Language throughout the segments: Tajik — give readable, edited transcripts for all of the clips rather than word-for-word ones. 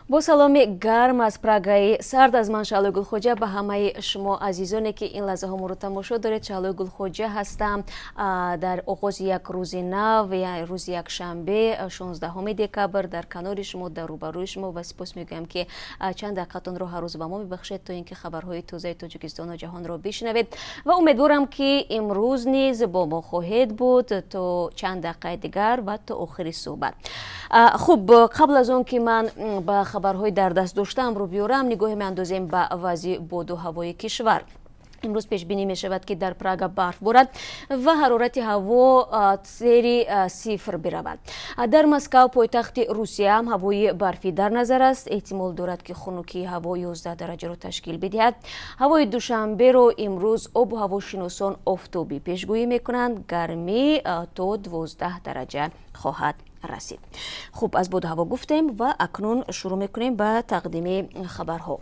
Бо саломи гарм аз Прагаи сард аз ман, Шаҳлои Гулхоҷа, ба ҳамаи шумо азизоне, ки ин лаҳзаҳо моро тамошо доред. Шаҳлои Гулхоҷа ҳастам. Дар оғози як рӯзи нав, рӯзи якшанбе, 16 декабр, дар канори шумо, дар рӯбарӯи шумо ва сипос мегӯям, ки чанд дақиқатонро ҳар рӯз ба мо мебахшед, то ин ки хабарҳои тозаи Тоҷикистону ҷаҳонро бишнавед. Ва умедворам, ки имрӯз низ бо мо хоҳед буд то чанд дақиқаи дигар ва то охири суҳбат. Хуб, қабл аз он ки ман ба хабарҳои дар даст доштаамро биёрам, нигоҳе меандозем ба вазъи боду ҳавои кишвар. Имрӯз пешбинӣ мешавад, ки дар Прага барф борад ва ҳарорати ҳаво зери сифр биравад. Дар Москав, пойтахти Русия, ҳам ҳавои барфӣ дар назар аст. Эҳтимол дорад, ки хунукии ҳаво 11 дараҷаро ташкил бидиҳад. Ҳавои Душанберо имрӯз обу ҳавошиносон офтобӣ пешгӯӣ мекунанд. Гармӣ то 12 дараҷа хоҳад расид. Хуб, аз боду ҳаво гуфтем ва акнун шурӯъ мекунем ба тақдими хабарҳо.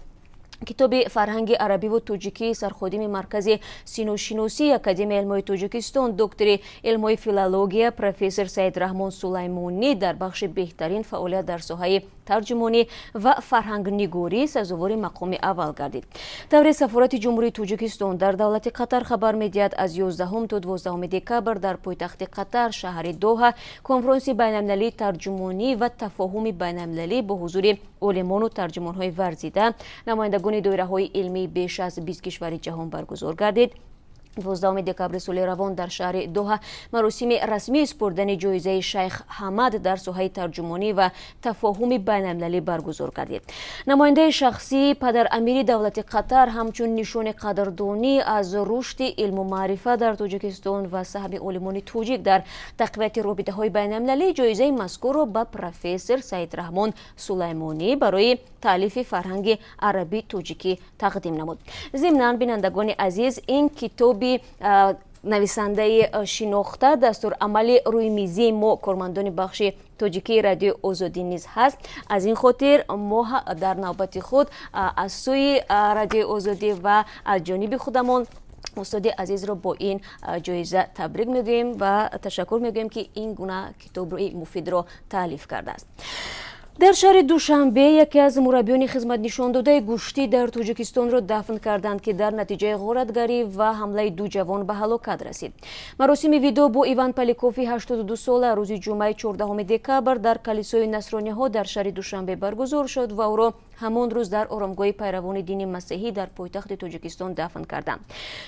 Китоби фарҳанги арабиву тоҷикӣ сарходими Маркази синошиносии Академияи илмҳои Тоҷикистон, доктори илмҳои филология, профессор Саидраҳмон Сулаймонӣ дар бахши беҳтарин фаъолият дар соҳаи тарҷумонӣ ва фарҳангнигорӣ сазовори мақоми аввал гардид. Тавре сафорати Ҷумҳурии Тоҷикистон дар давлати Қатар хабар медиҳад, аз 11 то 12 декабр дар пойтахти Қатар, шаҳри Доҳа, конфронси байналмилалии тарҷумонӣ ва тафоҳуми байналмилалӣ бо ҳузури олимону тарҷумонҳои варзида, намояндагони доираҳои илмии беш аз 20 кишвари ҷаҳон баргузор гардид. 12 декабри соли равон дар шаҳри Доҳа маросими расмии супурдани ҷоизаи Шайх Ҳамад дар соҳаи тарҷумонӣ ва тафоҳуми байналмилалӣ баргузор гардид. Намояндаи шахсии падар-амири давлати Қатар ҳамчун нишони қадрдонӣ аз рушди илму маърифат дар Тоҷикистон ва саҳми олимони тоҷик дар тақвияти робитаҳои байналмилалӣ ҷоизаи мазкурро ба профессор Саидраҳмон Сулаймонӣ барои таълифи фарҳанги арабӣ тоҷикӣ тақдим намуд. Зимнан, бинандагони азиз, ин китоби нависандаи шинохта дастурамали рӯи мизии мо, кормандони бахши тоҷикии Радиои Озодӣ, низ ҳаст. Аз ин хотир мо дар навбати худ аз сӯи Радиои Озодӣ ва аз ҷониби худамон устоди азизро бо ин ҷоиза табрик мегӯем ва ташаккур мегӯем, ки ин гуна китоби муфидро таълиф кардааст. Дар шаҳри Душанбе яке аз мураббиёни хизматнишондодаи гӯштӣ дар Тоҷикистонро дафн карданд, ки дар натиҷаи ғоратгарӣ ва ҳамлаи ду ҷавон ба ҳалокат расид. Маросими видоъ бо Иван Поликови 82 сола рӯзи ҷумъаи 14 декабр дар калисои насрониҳо дар шаҳри Душанбе баргузор шуд ва ӯро ҳамон рӯз дар оромгоҳи пайравони дини масеҳӣ дар пойтахти Тоҷикистон дафн карданд.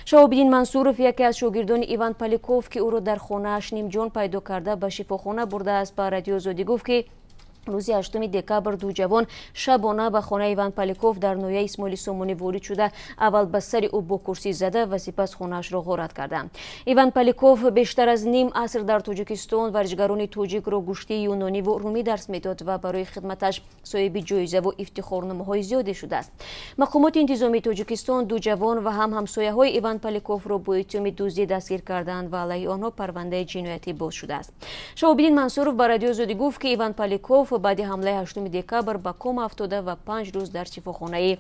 Шаҳобиддин Мансуров, яке аз шогирдони Иван Поликов, ки ӯро дар хонааш нимҷон пайдо карда, ба шифохона бурдааст, ба Радиои Озодӣ гуфт, ки рӯзи 8 декабр ду ҷавон шабона ба хонаи Иван Поликов дар ноҳияи Исмоили Сомонӣ ворид шуда, аввал ба сари ӯ бо курсӣ зада ва сипас хонаашро ғорат карданд. Иван Поликов бештар аз ним аср дар Тоҷикистон варзишгарони тоҷикро гӯштии юнониву румӣ дарс медод ва барои хидматаш соҳиби ҷоизаву ифтихорномаҳои зиёде шудааст. Мақомоти интизомии Тоҷикистон ду ҷавон ва ҳам ҳамсояҳои Иван Поликовро бо иттиҳоми дуздӣ дастгир карданд ва алайҳи онҳо парвандаи ҷиноятӣ боз шудааст. Шаҳобиддин Мансуров ба Радиои Озодӣ гуфт, ки Иван Поликов баъди ҳамлаи 8 декабр ба кома афтода ва 5 рӯз дар шифохонаи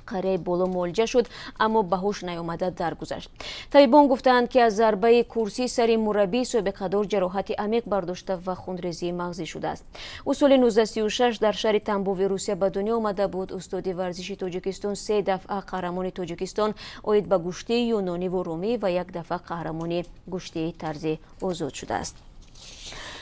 қарияи Боло муолиҷа шуд, аммо ба ҳуш наёмада даргузашт. Табибон гуфтаанд, ки аз зарбаи курсии сари мураббии собиқадор ҷароҳати амиқ бардошта ва хунрезии мағзӣ шудааст. Ӯ соли 1936 дар шаҳри Тамбови Русия ба дунё омада буд. Устоди варзиши Тоҷикистон се дафъа қаҳрамони Тоҷикистон оид ба гӯштии юнониву румӣ ва як дафъа қаҳрамони гӯштии тарзи озод шудааст.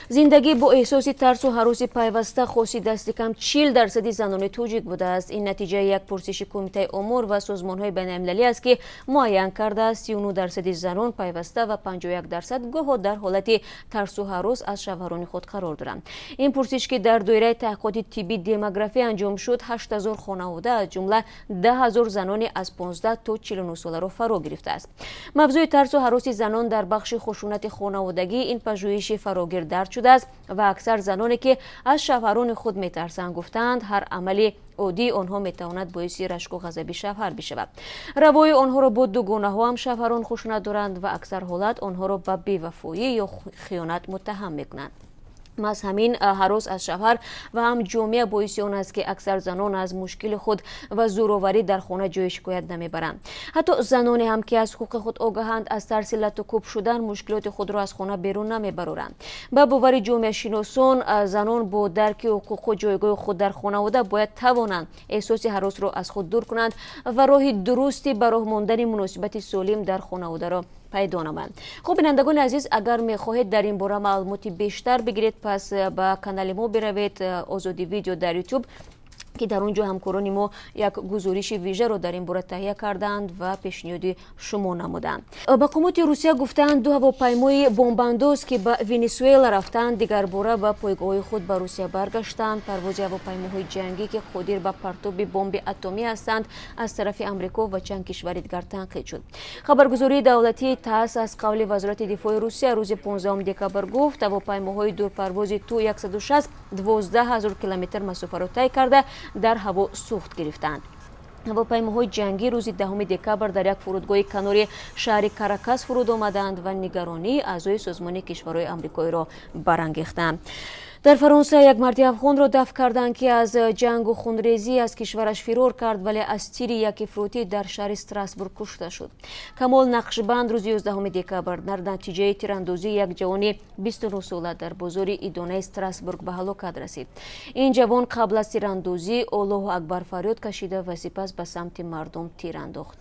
Зиндагӣ бо эҳсоси тарсу ҳароси пайваста хоси дасти кам 40 дарсади занони тоҷик будааст. Ин натиҷаи як пурсиши Кумитаи омор ва созмонҳои байналмилалӣ аст, ки муайян кардааст, 39 дарсади занон пайваста ва 51 дарсад гоҳо дар ҳолати тарсу ҳарос аз шавҳарони худ қарор доранд. Ин пурсиш, ки дар доираи таҳқиқоти тибби демографӣ анҷом шуд, 8000 хонавода, аз ҷумла 10 000 занони аз 15 то 49 соларо фаро гирифтааст. Мавзӯи тарсу ҳароси занон дар бахши хушунати хонаводагӣ ин пажӯҳиши фарогир дарҷ шудааст ва аксар заноне, ки аз шавҳарони худ метарсанд, гуфтаанд, ҳар амали оддии онҳо метавонад боиси рашку ғазаби шавҳар бишавад. Равои онҳоро бо дугонаҳо ҳам шавҳарон хушунат доранд ва аксар ҳолат онҳоро ба бевафоӣ ё хиёнат муттаҳам мекунанд. Маҳз ҳамин ҳарос аз шавҳар ва ҳам ҷомеа боиси он аст, ки аксар занон аз мушкили худ ва зӯроварӣ дар хона ҷои шикоят намебаранд. Ҳатто заноне ҳам, ки аз ҳуқуқи худ огаҳанд, аз тарси лату кӯб шудан мушкилоти худро аз хона берун намебароранд. Ба бовари ҷомеашиносон, занон бо дарки ҳуқуқу ҷойгоҳи худ дар хонавода бояд тавонанд эҳсоси ҳаросро аз худ дур кунанд ва роҳи дурусти ба роҳ мондани муносибати солим дар хонаводаро пайдо намоянд. Хуб, бинандагони азиз, агар мехоҳед дар ин бора маълумоти бештар бигиред, пас ба канали мо биравед, «Озодӣ видео» дар Ютуб, ки дар он ҷо ҳамкорони мо як гузориши вижаро дар ин бора таҳия карданд ва пешниҳоди шумо намуданд. Мақомоти Русия гуфтаанд, ду ҳавопаймои бомбандоз, ки ба Венесуэла рафтанд, дигарбора ба пойгоҳҳои худ ба Русия баргаштанд. Парвози ҳавопаймоҳои ҷангӣ, ки қодир ба партоби бомби атомӣ ҳастанд, аз тарафи Амрико ва чанд кишвари дигар танқид шуд. Хабаргузории давлатии ТАСС аз қавли Вазорати дифои Русия рӯзи 15 декабр гуфт, ҳавопаймоҳои дурпарвози Ту 160 12 000 километр масофаро тай карда, дар ҳаво сӯхт гирифтанд. Ҳавопаймоҳои ҷангӣ рӯзи 10 декабр дар як фурудгоҳи канори шаҳри Каракас фуруд омаданд ва нигаронии аъзои Созмони кишварҳои амрикоиро барангехтанд. Дар Фаронса як марди афғонро дафн карданд, ки аз ҷангу хунрезӣ аз кишвараш фирор кард, вале аз тири як ифротӣ дар шаҳри Страсбург кушта шуд. Камол Нақшбанд рӯзи 11 декабр дар натиҷаи тирандозии як ҷавони 29 сола дар бозори идонаи Страсбург ба ҳалокат расид. Ин ҷавон қабл аз тирандозӣ «Аллоҳу акбар» фарёд кашида ва сипас ба самти мардум тир андохт.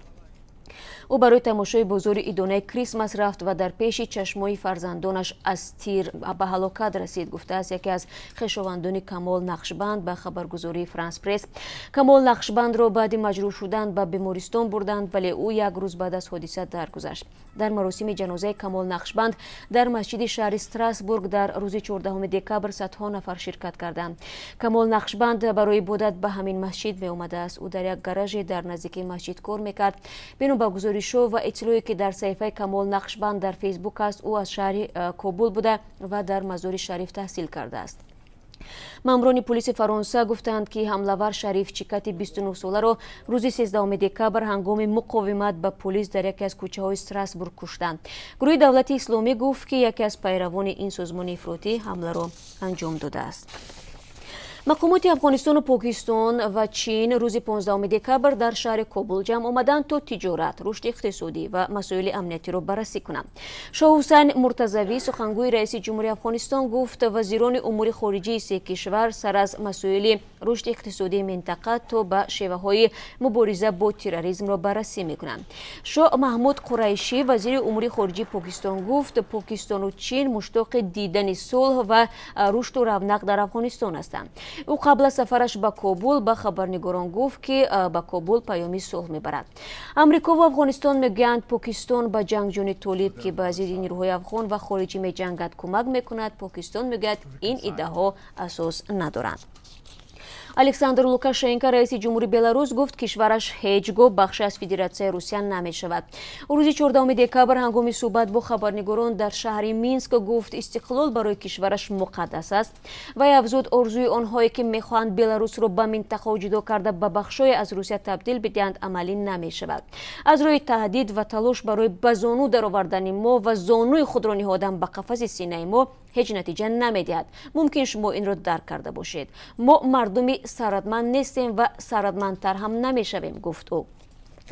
Ӯ барои тамошои бозори идонаи Крисмас рафт ва дар пеши чашмои фарзандонаш аз тир ба ҳалокат расид, гуфтааст яке аз хешовандони Камол Нақшбанд ба хабаргузории Франс Пресс. Камол Нақшбандро баъди маҷрӯҳ шудан ба бемористон бурданд, вале ӯ як рӯз баъд аз ҳодиса даргузашт. Дар маросими ҷанозаи Камол Нақшбанд дар масҷиди шаҳри Страсбург дар рӯзи 14 декабр садҳо нафар ширкат карданд. Камол Нақшбанд барои ибодат ба ҳамин масҷид меомадааст. Ӯ дар як гараже дар наздикии масҷид кор мекард. Бино ба гузоришҳо ва иттилоъе, ки дар саҳифаи Камол Нақшбанд дар Фейсбук аст, ӯ аз шаҳри Кобул буда ва дар Мазори Шариф таҳсил кардааст. Маъмурони пулиси Фаронса гуфтанд, ки ҳамлавар Шариф Чикати 29-соларо рӯзи 13 декабр ҳангоми муқовимат ба пулис дар яке аз кӯчаҳои Страсбург куштанд. Гурӯҳи Давлати Исломӣ гуфт, ки яке аз пайравони ин созмони ифротӣ ҳамларо анҷом додааст. Мақомоти Афғонистону Покистон ва Чин рӯзи 15 декабр дар шаҳри Кобул ҷамъ омаданд, то тиҷорат, рушди иқтисодӣ ва масоили амниятиро баррасӣ кунанд. Шоҳ Ҳусайн Муртазавӣ, сухангӯи раиси ҷумҳури Афғонистон, гуфт, вазирони умури хориҷии се кишвар сар аз масоили рушди иқтисодии минтақа то ба шеваҳои мубориза бо терроризмро баррасӣ мекунанд. Шоҳ Маҳмуд Қурайшӣ, вазири умури хориҷии Покистон, гуфт, Покистону Чин муштоқи дидани сулҳ ва рушду равнақ дар Афғонистон ҳастанд. Ӯ қабл аз сафараш ба Кобул ба хабарнигорон гуфт, ки ба Кобул паёми сулҳ мебарад. Амрико ва Афғонистон мегӯянд, Покистон ба ҷангҷӯёни Толиб, ки ба зидди нирӯҳои афғон ва хориҷӣ меҷангад, кӯмак мекунад. Покистон мегӯяд, ин иддаоҳо асос надоранд. Александр Лукашенко, раиси ҷумҳури Беларус, гуфт, кишвараш ҳеҷ гоҳ бахше аз Федератсияи Русия намешавад. Рӯзи 14 декабр ҳангоми суҳбат бо хабарнигорон дар шаҳри Минск гуфт, истиқлол барои кишвараш муқаддас аст. Вай афзуд, орзуи онҳое, ки мехоҳанд Беларусро ба минтақаҳо ҷудо карда, ба бахшое аз Русия табдил бидиҳанд, амалӣ намешавад. Аз рӯи таҳдид ва талош барои ба зону даровардани мо ва зонуи худро ниҳодан ба қафаси синаи мо ҳеҷ натиҷа намедиҳад. Мумкин шумо инро дарк карда бошед. Мо мардуми сарватманд нестем ва сарватмандтар ҳам намешавем, гуфт ӯ.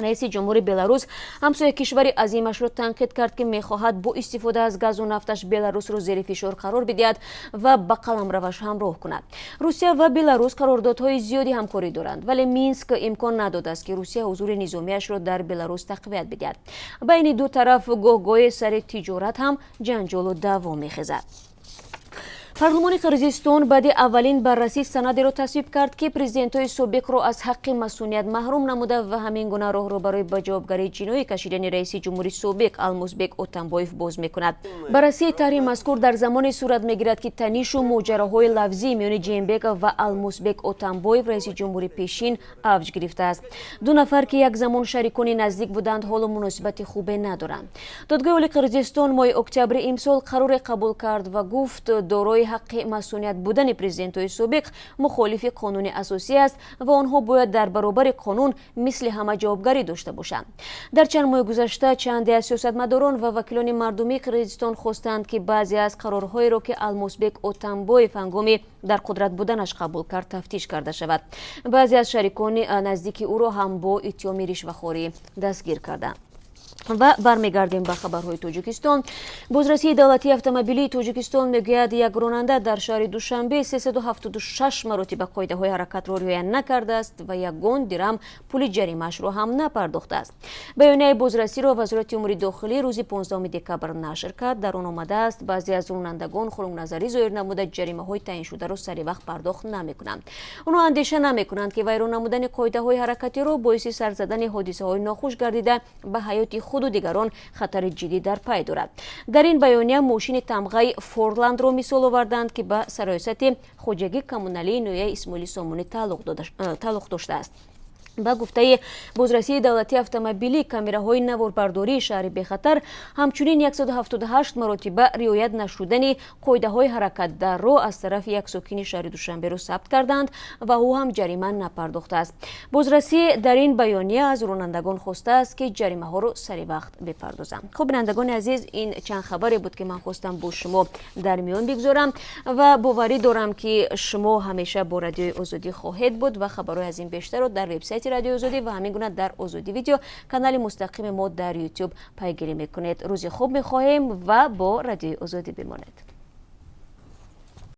Раиси ҷумҳури Беларус ҳамсоя кишвари азимашро танқид кард, ки мехоҳад бо истифода аз газу нафташ Беларусро зери фишор қарор бидиҳад ва ба қаламраваш ҳамроҳ кунад. Русия ва Беларус қарордодҳои зиёди ҳамкорӣ доранд, вале Минск имкон надодааст, ки Русия ҳузури низомиашро дар Беларус тақвият бидиҳад. Байни ду тараф гоҳ-гоҳе сари тиҷорат ҳам ҷанҷолу даъво мехезад. Парлумони Қирғизистон баъди аввалин баррасӣ санадеро тасвиб кард, ки президентҳои собиқро аз ҳаққи масуният маҳрум намуда ва ҳамин гуна роҳро барои ба ҷавобгарии ҷиноӣ кашидани раиси ҷумҳури собиқ Алмазбек Отамбоев боз мекунад. Баррасии тарҳи мазкур дар замоне сурат мегирад, ки танишу моҷароҳои лафзӣ миёни Ҷеенбеков ва Алмазбек Отамбоев, раиси ҷумҳури пешин, авҷ гирифтааст. Ду нафар, ки як замон шарикони наздик буданд, ҳоло муносибати хубе надоранд. Додгоҳи Олии Қирғизистон моҳи октябри имсол қароре қабул кард ва гуфт, дорои бораи ҳаққи масуният будани президентҳои собиқ мухолифи қонуни асосӣ аст ва онҳо бояд дар баробари қонун мисли ҳама ҷавобгарӣ дошта бошанд. Дар чанд моҳи гузашта чанде аз сиёсатмадорон ва вакилони мардумии Қирғизистон хостанд, ки баъзе аз қарорҳоеро, ки Алмосбек Отамбоев ҳангоми дар қудрат буданаш қабул кард, тафтиш карда шавад. Баъзе аз шарикони наздики ӯро ҳам бо иттиҳоми ришвахорӣ дастгир карданд. Ва бармегардем ба хабарҳои Тоҷикистон. Бозрасии давлатии автомобилии Тоҷикистон мегӯяд, як ронанда дар шаҳри Душанбе 376 маротиба қоидаҳои ҳаракатро риоя накардааст ва ягон дирам пули ҷаримаашро ҳам напардохтааст. Баёнияи бозрасиро Вазорати умури дохилӣ рӯзи 15 декабр нашр кард. Дар он омадааст, баъзе аз ронандагон хунукназарӣ зоҳир намуда, ҷаримаҳои таъиншударо сари вақт пардохт намекунанд. Онҳо андеша намекунанд, ки вайрон намудани қоидаҳои ҳаракатиро боиси сар задани ҳодисаҳои нохуш гардида, ба ҳаёти худу дигарон хатари ҷиддӣ дар пай дорад. Дар ин баёния мошини тамғаи Форландро мисол оварданд, ки ба сароясати хоҷагии коммуналии ноҳияи Исмоили Сомонӣ тааллуқ доштааст. Ба гуфтаи бозрасии давлатии автомобилӣ, камераҳои наворбардории шаҳри бехатар ҳамчунин 178 маротиба риоят нашудани қоидаҳои ҳаракат дар роҳ аз тарафи як сокини шаҳри Душанберо сабт карданд ва ӯ ҳам ҷарима напардохтааст. Бозрасӣ дар ин баёния аз ронандагон хостааст, ки ҷаримаҳоро сари вақт бипардозанд. Хуб, бинандагони азиз, ин чанд хабаре буд, ки ман хостам бо шумо дар миён бигзорам ва боварӣ дорам, ки шумо ҳамеша бо Радиои Озодӣ хоҳед буд ва хабарҳои аз ин бештарро дар вебсайти Радиои Озодӣ ва ҳамин гуна дар Озодӣ Видео, канали мустақими мо дар Ютуб, пайгирӣ мекунед. Рӯзи хуб мехоҳем ва бо Радиои Озодӣ бимонед.